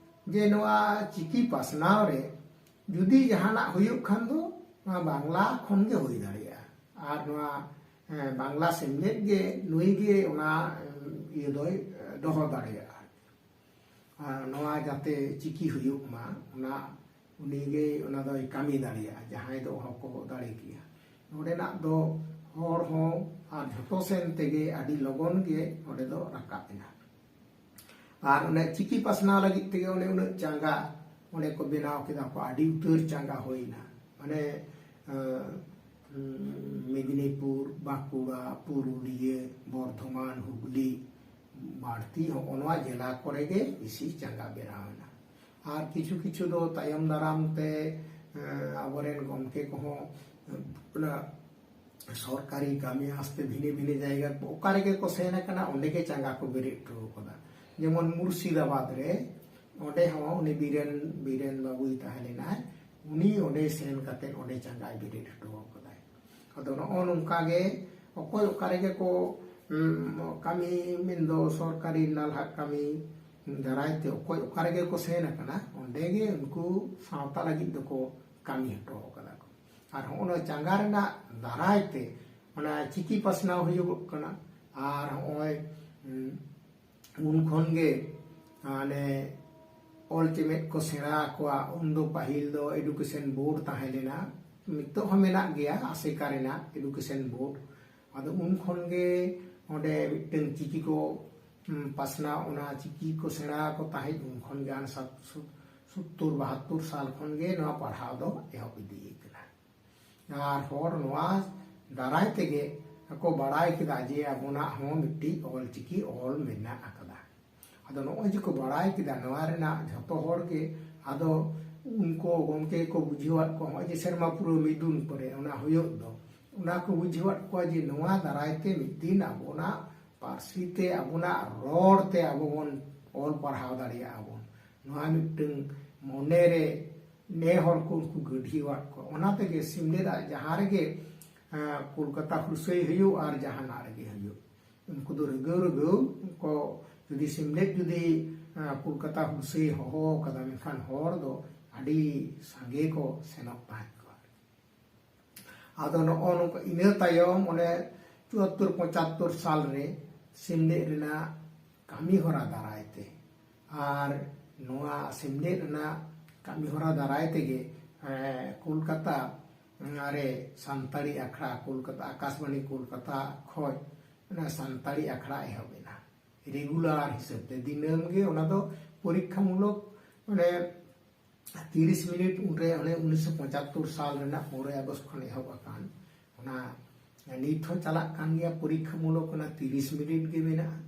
ᱡᱮ ᱱᱚᱣᱟ ᱪᱤᱠᱤ ᱯᱟᱥᱱᱟᱣ ᱨᱮ ᱡᱩᱫᱤ ᱡᱟᱦᱟᱱᱟᱜ ᱦᱩᱭᱩᱜ ᱠᱷᱟᱱ ᱫᱚ ᱱᱚᱣᱟ ᱵᱟᱝᱞᱟ ᱠᱷᱚᱱ ᱜᱮ ᱦᱩᱭ ᱫᱟᱲᱮᱭᱟᱜᱼᱟ᱾ ᱟᱨ ᱱᱚᱣᱟ ᱵᱟᱝᱞᱟ ᱥᱮᱢᱞᱮᱫ ᱜᱮ ᱱᱩᱭ ᱜᱮ ᱚᱱᱟ ᱤᱭᱟᱹ ᱫᱚᱭ ᱫᱚᱦᱚ ᱫᱟᱲᱮᱭᱟᱜᱼᱟ᱾ ᱟᱨ ᱱᱚᱣᱟ ᱡᱟᱛᱮ ᱪᱤᱠᱤ ᱦᱩᱭᱩᱜ ᱢᱟ, ᱚᱱᱟ ᱩᱱᱤ ᱜᱮ ᱚᱱᱟ ᱫᱚᱭ ᱠᱟᱹᱢᱤ ᱫᱟᱲᱮᱭᱟᱜᱼᱟ, ᱡᱟᱦᱟᱸᱭ ᱫᱚ ᱚᱦᱚ ᱠᱚ ᱫᱟᱲᱮ ᱠᱮᱭᱟ᱾ ᱱᱚᱰᱮᱱᱟᱜ ᱫᱚ ᱦᱚᱲ ᱦᱚᱸ ᱟᱨ ᱡᱷᱚᱛᱚ ᱥᱮᱱ ᱛᱮᱜᱮ ᱟᱹᱰᱤ ᱞᱚᱜᱚᱱ ᱜᱮ ᱱᱚᱰᱮ ᱫᱚ ᱨᱟᱠᱟᱵ ᱮᱱᱟ᱾ ᱟᱨ ᱚᱱᱮ ᱪᱤᱠᱤ ᱯᱟᱥᱱᱟᱣ ᱞᱟᱹᱜᱤᱫ ᱛᱮᱜᱮ ᱚᱱᱮ ᱩᱱᱟᱹᱜ ᱪᱟᱸᱜᱟ ᱚᱸᱰᱮ ᱠᱚ ᱵᱮᱱᱟᱣ ᱠᱮᱫᱟ ᱠᱚ, ᱟᱹᱰᱤ ᱩᱛᱟᱹᱨ ᱪᱟᱸᱜᱟ ᱦᱩᱭᱱᱟ᱾ ᱢᱟᱱᱮ ᱟᱸ, ᱩᱸ, ᱢᱮᱫᱽᱱᱤᱯᱩᱨ, ᱵᱟᱸᱠᱩᱲᱟ, ᱯᱩᱨᱩᱞᱤᱭᱟᱹ, ᱵᱚᱨᱫᱷᱚᱢᱟᱱ, ᱦᱩᱜᱽᱞᱤ, ᱵᱟᱹᱲᱛᱤ ᱦᱚᱸᱜᱼᱚ ᱱᱚᱣᱟ ᱡᱮᱞᱟ ᱠᱚᱨᱮ ᱜᱮ ᱵᱮᱥᱤ ᱪᱟᱸᱜᱟ ᱵᱮᱱᱟᱣ ᱮᱱᱟ᱾ ᱟᱨ ᱠᱤᱪᱷᱩ ᱠᱤᱪᱷᱩ ᱫᱚ ᱛᱟᱭᱚᱢ ᱫᱟᱨᱟᱢ ᱛᱮ, ᱮᱸ, ᱟᱵᱚᱨᱮᱱ ᱜᱚᱢᱠᱮ ᱠᱚᱦᱚᱸ, ᱮᱸ, ᱚᱱᱟ ᱥᱚᱨᱠᱟᱨᱤ ᱠᱟᱹᱢᱤ ᱟᱥᱛᱮ ᱵᱷᱤᱱᱟᱹ ᱵᱷᱤᱱᱟᱹ ᱡᱟᱭᱜᱟ ᱠᱚ ᱚᱠᱟ ᱨᱮᱜᱮ ᱠᱚ ᱥᱮᱱ ᱟᱠᱟᱱᱟ, ᱚᱸᱰᱮ ᱜᱮ ᱪᱟᱸᱜᱟ ᱠᱚ ᱵᱮᱨᱮᱫ ᱦᱚᱴᱚ ᱟᱠᱟᱫᱟ᱾ ᱡᱮᱢᱚᱱ ᱢᱩᱨᱥᱤᱫᱟᱵᱟᱫᱽ ᱨᱮ, ᱚᱸᱰᱮ ᱦᱚᱸ ᱩᱱᱤ ᱵᱤᱨᱮᱱ, ᱵᱤᱨᱮᱱ ᱵᱟᱹᱵᱩᱭ ᱛᱟᱦᱮᱸ ᱞᱮᱱᱟᱭ, ᱩᱱᱤ ᱚᱸᱰᱮ ᱥᱮᱱ ᱠᱟᱛᱮ ᱚᱸᱰᱮ ᱪᱟᱸᱜᱟᱭ ᱵᱮᱨᱮᱫ ᱦᱚᱴᱚ ᱟᱠᱟᱫᱟᱭ᱾ ᱟᱫᱚ ᱱᱚᱜᱼᱚ ᱱᱚᱝᱠᱟ ᱜᱮ ᱚᱠᱚᱭ ᱚᱠᱟ ᱨᱮᱜᱮ ᱠᱚ, ᱩᱸ, ᱠᱟᱹᱢᱤ, ᱢᱮᱱᱫᱚ ᱥᱚᱨᱠᱟᱨᱤ ᱱᱟᱞᱦᱟ ᱠᱟᱹᱢᱤ ᱫᱟᱨᱟᱭ ᱛᱮ ᱚᱠᱚᱭ ᱚᱠᱟ ᱨᱮᱜᱮ ᱠᱚ ᱥᱮᱱ ᱟᱠᱟᱱᱟ, ᱚᱸᱰᱮ ᱜᱮ ᱩᱱᱠᱩ ᱥᱟᱶᱛᱟ ᱞᱟᱹᱜᱤᱫ ᱫᱚᱠᱚ ᱠᱟᱹᱢᱤ ᱦᱚᱴᱚ ᱟᱠᱟᱫᱟ ᱠᱚ᱾ ᱟᱨ ᱦᱚᱸᱜᱼᱚ ᱱᱚᱣᱟ ᱪᱟᱸᱜᱟ ᱨᱮᱱᱟᱜ ᱫᱟᱨᱟᱭ ᱛᱮ ᱚᱱᱟ ᱪᱤᱠᱤ ᱯᱟᱥᱱᱟᱣ ᱦᱩᱭᱩᱜᱚᱜ ᱠᱟᱱᱟ᱾ ᱟᱨ ᱦᱚᱸᱜᱼᱚᱭ, ᱩᱸ, ᱩᱱ ᱠᱷᱚᱱ ᱜᱮ ᱢᱟᱱᱮ ᱚᱞ ᱪᱮᱢᱮᱫ ᱠᱚ ᱥᱮᱬᱟ ᱟᱠᱚᱣᱟ᱾ ᱩᱱᱫᱚ ᱯᱟᱹᱦᱤᱞ ᱫᱚ education board ᱛᱟᱦᱮᱸ ᱞᱮᱱᱟ, ᱱᱤᱛᱚᱜ ᱦᱚᱸ ᱢᱮᱱᱟᱜ ᱜᱮᱭᱟ, ᱟᱥᱮᱠᱟ ᱨᱮᱱᱟᱜ education board᱾ ᱟᱫᱚ ᱩᱱ ᱠᱷᱚᱱ ᱜᱮ ᱚᱸᱰᱮ ᱢᱤᱫᱴᱟᱝ ᱪᱤᱠᱤ ᱠᱚ, ᱩᱸ, ᱯᱟᱥᱱᱟᱣ, ᱚᱱᱟ ᱪᱤᱠᱤ ᱠᱚ ᱥᱮᱬᱟ ᱟᱠᱚ ᱛᱟᱦᱮᱸᱫ᱾ ᱩᱱ ᱠᱷᱚᱱ ᱜᱮ ᱦᱟᱱᱟ ᱥᱟᱛ-, ᱥᱩ-, ᱥᱳᱛᱛᱳᱨ ᱵᱟᱦᱟᱛᱛᱳᱨ ᱥᱟᱞ ᱠᱷᱚᱱ ᱜᱮ ᱱᱚᱣᱟ ᱯᱟᱲᱦᱟᱣ ᱫᱚ ᱮᱦᱚᱵ ᱤᱫᱤ ᱠᱟᱱᱟ᱾ ᱟᱨ ᱦᱚᱲ ᱱᱚᱣᱟ ᱫᱟᱨᱟᱭ ᱛᱮᱜᱮ ᱠᱚ ᱵᱟᱲᱟᱭ ᱠᱮᱫᱟ ᱡᱮ ᱟᱵᱚᱱᱟᱜ ᱦᱚᱸ ᱢᱤᱫᱴᱤᱡ ᱚᱞ ᱪᱤᱠᱤ ᱚᱞ ᱢᱮᱱᱟᱜ ᱟᱠᱟᱫᱟ᱾ ᱟᱫᱚ ᱱᱚᱜᱼᱚᱭ ᱡᱮ ᱠᱚ ᱵᱟᱲᱟᱭ ᱠᱮᱫᱟ, ᱱᱚᱣᱟ ᱨᱮᱱᱟᱜ ᱡᱷᱚᱛᱚ ᱦᱚᱲ ᱜᱮ, ᱟᱫᱚ ᱩᱱᱠᱩ ᱜᱚᱢᱠᱮ ᱠᱚ ᱵᱩᱡᱷᱟᱹᱣᱟᱫ ᱠᱚᱣᱟ, ᱱᱚᱜᱼᱚᱭ ᱡᱮ ᱥᱮᱨᱢᱟ ᱯᱩᱨᱟᱹᱣ ᱢᱤᱫ ᱫᱤᱱ ᱯᱚᱨᱮ ᱚᱱᱟ ᱦᱩᱭᱩᱜ ᱫᱚ, ᱚᱱᱟ ᱠᱚ ᱵᱩᱡᱷᱟᱹᱣᱟᱫ ᱠᱚᱣᱟ ᱡᱮ ᱱᱚᱣᱟ ᱫᱟᱨᱟᱭ ᱛᱮ ᱢᱤᱫ ᱫᱤᱱ ᱟᱵᱚᱱᱟᱜ ᱯᱟᱹᱨᱥᱤ ᱛᱮ, ᱟᱵᱚᱱᱟᱜ ᱨᱚᱲ ᱛᱮ ᱟᱵᱚ ᱵᱚᱱ ᱚᱞ ᱯᱟᱲᱦᱟᱣ ᱫᱟᱲᱮᱭᱟᱜᱼᱟ ᱵᱚᱱ᱾ ᱱᱚᱣᱟ ᱢᱤᱫᱴᱟᱝ ᱢᱚᱱᱮ ᱨᱮ ᱱᱮ ᱦᱚᱲ ᱠᱚ ᱩᱱᱠᱩ ᱜᱟᱹᱰᱷᱤᱣᱟᱫ ᱠᱚᱣᱟ᱾ ᱚᱱᱟ ᱛᱮᱜᱮ ᱥᱤᱢᱞᱮᱫᱟᱜ ᱡᱟᱦᱟᱸ ᱨᱮᱜᱮ, ᱮᱸ, ᱠᱳᱞᱠᱟᱛᱟ ᱦᱩᱞᱥᱟᱹᱭ ᱦᱩᱭᱩᱜ ᱟᱨ ᱡᱟᱦᱟᱱᱟᱜ ᱨᱮᱜᱮ ᱦᱩᱭᱩᱜ, ᱩᱱᱠᱩ ᱫᱚ ᱨᱟᱹᱜᱟᱹᱣ ᱨᱟᱹᱜᱟᱹᱣ ᱠᱚ, ᱡᱩᱫᱤ ᱥᱤᱢᱞᱮᱫ ᱡᱩᱫᱤ, ᱮᱸ, ᱠᱳᱞᱠᱟᱛᱟ ᱦᱩᱞᱥᱟᱹᱭ ᱦᱚᱦᱚ ᱠᱟᱫᱟ, ᱢᱮᱱᱠᱷᱟᱱ ᱦᱚᱲ ᱫᱚ ᱟᱹᱰᱤ ᱥᱟᱸᱜᱮ ᱠᱚ ᱥᱮᱱᱚᱜ ᱛᱟᱦᱮᱸᱫ ᱠᱚ᱾ ᱟᱫᱚ ᱱᱚᱜᱼᱚ ᱱᱚᱝᱠᱟ, ᱤᱱᱟᱹ ᱛᱟᱭᱚᱢ ᱚᱱᱮ ᱪᱩᱣᱟᱛᱛᱳᱨ ᱯᱚᱸᱪᱟᱛᱛᱳᱨ ᱥᱟᱞ ᱨᱮ ᱥᱮᱢᱞᱮᱫ ᱨᱮᱱᱟᱜ ᱠᱟᱹᱢᱤ ᱦᱚᱨᱟ ᱫᱟᱨᱟᱭ ᱛᱮ, ᱟᱨ ᱱᱚᱣᱟ ᱥᱮᱢᱞᱮᱫ ᱨᱮᱱᱟᱜ ᱠᱟᱹᱢᱤ ᱦᱚᱨᱟ ᱫᱟᱨᱟᱭ ᱛᱮᱜᱮ, ᱮᱸ, ᱠᱳᱞᱠᱟᱛᱟ ᱨᱮ ᱥᱟᱱᱛᱟᱲᱤ ᱟᱠᱷᱲᱟ, ᱠᱳᱞᱠᱟᱛᱟ ᱟᱠᱟᱥᱵᱟᱬᱤ ᱠᱳᱞᱠᱟᱛᱟ ᱠᱷᱚᱡ ᱚᱱᱟ ᱥᱟᱱᱛᱟᱲᱤ ᱟᱠᱷᱲᱟ ᱮᱦᱚᱵ ᱮᱱᱟ᱾ ᱨᱮᱜᱩᱞᱟᱨ ᱦᱤᱥᱟᱹᱵ ᱛᱮ ᱫᱤᱱᱟᱹᱢ ᱜᱮ ᱚᱱᱟ ᱫᱚ ᱯᱚᱨᱤᱠᱠᱷᱟᱢᱩᱞᱚᱠ, ᱢᱟᱱᱮ ᱛᱤᱨᱤᱥ ᱢᱤᱱᱤᱴ ᱩᱱᱨᱮ, ᱚᱱᱮ ᱩᱱᱤᱥᱥᱚ ᱯᱚᱸᱪᱟᱛᱛᱳᱨ ᱥᱟᱞ ᱨᱮᱱᱟᱜ ᱯᱚᱱᱨᱚᱭ ᱟᱜᱚᱥᱴ ᱠᱷᱚᱱ ᱮᱦᱚᱵ ᱟᱠᱟᱱ, ᱚᱱᱟ ᱱᱤᱛ ᱦᱚᱸ ᱪᱟᱞᱟᱜ ᱠᱟᱱ ᱜᱮᱭᱟ᱾ ᱯᱚᱨᱤᱠᱠᱷᱟᱢᱩᱞᱚᱠ ᱚᱱᱟ ᱛᱤᱨᱤᱥ ᱢᱤᱱᱤᱴ ᱜᱮ ᱢᱮᱱᱟᱜᱼᱟ,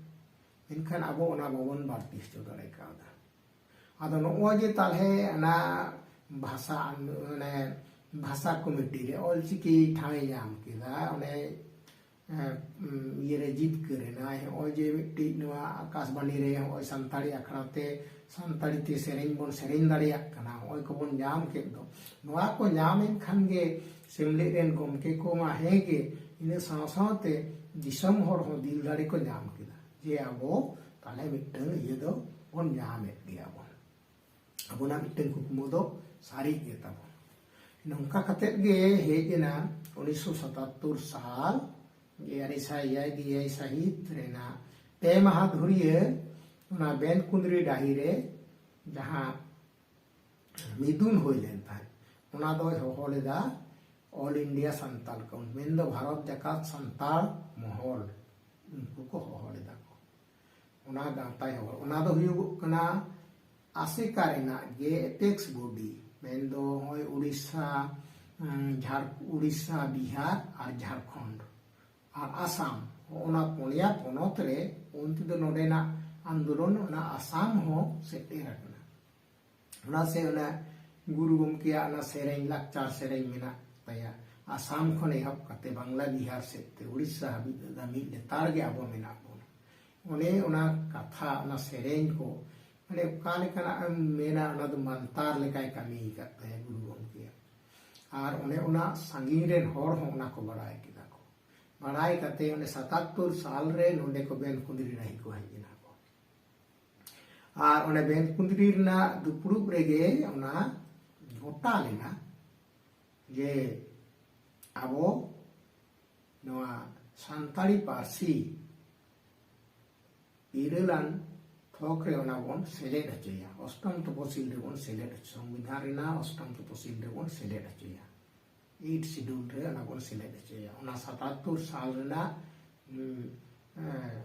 ᱢᱮᱱᱠᱷᱟᱱ ᱟᱵᱚ ᱚᱱᱟ ᱵᱟᱵᱚᱱ ᱵᱟᱹᱲᱛᱤ ᱦᱚᱪᱚ ᱫᱟᱲᱮ ᱠᱟᱣᱫᱟ᱾ ᱟᱫᱚ ᱱᱚᱜᱼᱚᱭ ᱡᱮ ᱛᱟᱦᱞᱮ ᱚᱱᱟ ᱵᱷᱟᱥᱟ, ᱢᱟᱱᱮ ᱵᱷᱟᱥᱟ ᱠᱚᱢᱤᱴᱤ ᱨᱮ ᱚᱞᱪᱤᱠᱤ ᱴᱷᱟᱶ ᱮ ᱧᱟᱢ ᱠᱮᱫᱟ, ᱚᱱᱮ ᱮᱸ, ᱩᱢ, ᱤᱭᱟᱹᱨᱮ ᱡᱤᱛᱠᱟᱹᱨ ᱮᱱᱟᱭ᱾ ᱱᱚᱜᱼᱚᱭ ᱡᱮ ᱢᱤᱫᱴᱤᱡ ᱱᱚᱣᱟ ᱟᱠᱟᱥᱵᱟᱬᱤ ᱨᱮ ᱱᱚᱜᱼᱚᱭ ᱥᱟᱱᱛᱟᱲᱤ ᱟᱠᱷᱲᱟ ᱛᱮ ᱥᱟᱱᱛᱟᱲᱤ ᱛᱮ ᱥᱮᱨᱮᱧ ᱵᱚᱱ ᱥᱮᱨᱮᱧ ᱫᱟᱲᱮᱭᱟᱜ ᱠᱟᱱᱟ, ᱱᱚᱜᱼᱚᱭ ᱠᱚᱵᱚᱱ ᱧᱟᱢ ᱠᱮᱫ ᱫᱚ, ᱱᱚᱣᱟ ᱠᱚ ᱧᱟᱢ ᱮᱱ ᱠᱷᱟᱱ ᱜᱮ ᱥᱮᱢᱞᱮᱫ ᱨᱮᱱ ᱜᱚᱢᱠᱮ ᱠᱚ ᱢᱟ ᱦᱮᱸ ᱜᱮ, ᱤᱱᱟᱹ ᱥᱟᱶ ᱥᱟᱶᱛᱮ ᱫᱤᱥᱚᱢ ᱦᱚᱲ ᱦᱚᱸ ᱫᱤᱞ ᱫᱟᱲᱮ ᱠᱚ ᱧᱟᱢ ᱠᱮᱫᱟ ᱡᱮ ᱟᱵᱚ ᱛᱟᱦᱞᱮ ᱢᱤᱫᱴᱟᱝ ᱤᱭᱟᱹ ᱫᱚ ᱵᱚᱱ ᱧᱟᱢᱮᱫ ᱜᱮᱭᱟ ᱵᱚᱱ, ᱟᱵᱚᱱᱟᱜ ᱢᱤᱫᱴᱟᱝ ᱠᱩᱠᱢᱩ ᱫᱚ ᱥᱟᱹᱨᱤᱜ ᱜᱮ ᱛᱟᱵᱚᱱ᱾ ᱱᱚᱝᱠᱟ ᱠᱟᱛᱮᱫ ᱜᱮ ᱦᱮᱡ ᱮᱱᱟ ᱩᱱᱤᱥᱥᱚ ᱥᱟᱛᱟᱛᱛᱳᱨ ᱥᱟᱞ, ᱜᱮᱞ ᱟᱨᱮ ᱥᱟᱭ ᱮᱭᱟᱭ ᱜᱮᱞ ᱮᱭᱟᱭ ᱥᱟᱹᱦᱤᱛ ᱨᱮᱱᱟᱜ ᱯᱮ ᱢᱟᱦᱟ ᱫᱷᱩᱨᱤᱭᱟᱹ ᱚᱱᱟ ᱵᱮᱱ ᱠᱩᱸᱫᱽᱨᱤ ᱰᱟᱹᱦᱤ ᱨᱮ ᱡᱟᱦᱟᱸ ᱢᱤᱫᱩᱱ ᱦᱩᱭ ᱞᱮᱱ ᱛᱟᱦᱮᱸᱫ, ᱚᱱᱟ ᱫᱚᱭ ᱦᱚᱦᱚ ᱞᱮᱫᱟ ᱚᱞ ᱤᱱᱰᱤᱭᱟ ᱥᱟᱱᱛᱟᱞ ᱠᱟᱣᱩᱱ, ᱢᱮᱱᱫᱚ ᱵᱷᱟᱨᱚᱛ ᱡᱟᱠᱟᱛ ᱥᱟᱱᱛᱟᱲ ᱢᱚᱦᱚᱞ, ᱩᱱᱠᱩ ᱠᱚ ᱦᱚᱦᱚ ᱞᱮᱫᱟ ᱠᱚ᱾ ᱚᱱᱟ ᱜᱟᱶᱛᱟᱭ ᱦᱚᱦᱚ, ᱚᱱᱟ ᱫᱚ ᱦᱩᱭᱩᱜᱚᱜ ᱠᱟᱱᱟ ᱟᱥᱮᱠᱟ ᱨᱮᱱᱟᱜ ᱜᱮ ᱮᱯᱮᱠᱥ ᱵᱚᱰᱤ, ᱢᱮᱱᱫᱚ ᱱᱚᱜᱼᱚᱭ ᱩᱲᱤᱥᱥᱟ, ᱩᱸ, ᱡᱷᱟᱲ-, ᱩᱲᱤᱥᱥᱟ, ᱵᱤᱦᱟᱨ ᱟᱨ ᱡᱷᱟᱲᱠᱷᱚᱸᱰ ᱟᱨ ᱟᱥᱟᱢ, ᱚᱱᱟ ᱯᱩᱱᱭᱟ ᱯᱚᱱᱚᱛ ᱨᱮ ᱩᱱ ᱛᱮᱫᱚ ᱱᱚᱰᱮᱱᱟᱜ ᱟᱱᱫᱳᱞᱚᱱ ᱚᱱᱟ ᱟᱥᱟᱢ ᱦᱚᱸ ᱥᱮᱴᱮᱨ ᱟᱠᱟᱱᱟ᱾ ᱚᱱᱟ ᱥᱮ ᱚᱱᱟ ᱜᱩᱨᱩ ᱜᱚᱢᱠᱮᱭᱟᱜ ᱚᱱᱟ ᱥᱮᱨᱮᱧ, ᱞᱟᱠᱪᱟᱨ ᱥᱮᱨᱮᱧ ᱢᱮᱱᱟᱜ ᱛᱟᱭᱟ, ᱟᱥᱟᱢ ᱠᱷᱚᱱ ᱮᱦᱚᱵ ᱠᱟᱛᱮ ᱵᱟᱝᱞᱟ ᱵᱤᱦᱟᱨ ᱥᱮᱫ ᱛᱮ ᱩᱲᱤᱥᱥᱟ ᱦᱟᱹᱵᱤᱡ ᱫᱚ ᱢᱤᱫ ᱞᱮᱛᱟᱲ ᱜᱮ ᱟᱵᱚ ᱢᱮᱱᱟᱜ ᱵᱚᱱᱟ᱾ ᱚᱱᱮ ᱚᱱᱟ ᱠᱟᱛᱷᱟ, ᱚᱱᱟ ᱥᱮᱨᱮᱧ ᱠᱚ, ᱢᱟᱱᱮ ᱚᱠᱟ ᱞᱮᱠᱟᱱᱟᱜ ᱮᱢ ᱢᱮᱱᱟ, ᱚᱱᱟ ᱫᱚ ᱢᱟᱱᱛᱟᱨ ᱞᱮᱠᱟᱭ ᱠᱟᱹᱢᱤ ᱟᱠᱟᱫ ᱛᱟᱭᱟ ᱜᱩᱨᱩ ᱜᱚᱢᱠᱮᱭᱟᱜ᱾ ᱟᱨ ᱚᱱᱮ ᱚᱱᱟ ᱥᱟᱺᱜᱤᱧ ᱨᱮᱱ ᱦᱚᱲ ᱦᱚᱸ ᱚᱱᱟ ᱠᱚ ᱵᱟᱲᱟᱭ ᱠᱮᱫᱟ ᱠᱚ᱾ ᱵᱟᱲᱟᱭ ᱠᱟᱛᱮ ᱚᱸᱰᱮ ᱥᱟᱛᱟᱛᱛᱳᱨ ᱥᱟᱞ ᱨᱮ ᱱᱚᱰᱮ ᱠᱚ ᱵᱮᱱ ᱠᱩᱸᱫᱽᱨᱤ ᱰᱟᱹᱦᱤ ᱠᱚ ᱦᱮᱡ ᱮᱱᱟ ᱠᱚ᱾ ᱟᱨ ᱚᱸᱰᱮ ᱵᱮᱱ ᱠᱩᱸᱫᱽᱨᱤ ᱨᱮᱱᱟᱜ ᱫᱩᱯᱲᱩᱵ ᱨᱮᱜᱮ ᱚᱱᱟ ᱜᱚᱴᱟ ᱞᱮᱱᱟ ᱡᱮ ᱟᱵᱚ ᱱᱚᱣᱟ ᱥᱟᱱᱛᱟᱲᱤ ᱯᱟᱹᱨᱥᱤ ᱤᱨᱟᱹᱞᱟᱱ ᱛᱷᱚᱠ ᱨᱮ ᱚᱱᱟ ᱵᱚᱱ ᱥᱮᱞᱮᱫ ᱦᱚᱪᱚᱭᱟ, ᱚᱥᱴᱚᱢ ᱛᱚᱯᱚᱥᱤᱞ ᱨᱮᱵᱚᱱ ᱥᱮᱞᱮᱫ ᱦᱚᱪᱚ, ᱥᱚᱝᱵᱤᱫᱷᱟᱱ ᱨᱮᱱᱟᱜ ᱚᱥᱴᱚᱢ ᱛᱚᱯᱚᱥᱤᱞ ᱨᱮᱵᱚᱱ ᱥᱮᱞᱮᱫ ᱦᱚᱪᱚᱭᱟ, ᱮᱭᱤᱴ ᱥᱤᱰᱩᱞ ᱨᱮ ᱚᱱᱟ ᱵᱚᱱ ᱥᱮᱞᱮᱫ ᱦᱚᱪᱚᱭᱟ᱾ ᱚᱱᱟ ᱥᱟᱛᱟᱛᱛᱳᱨ ᱥᱟᱞ ᱨᱮᱱᱟᱜ ᱩᱢ, ᱮ,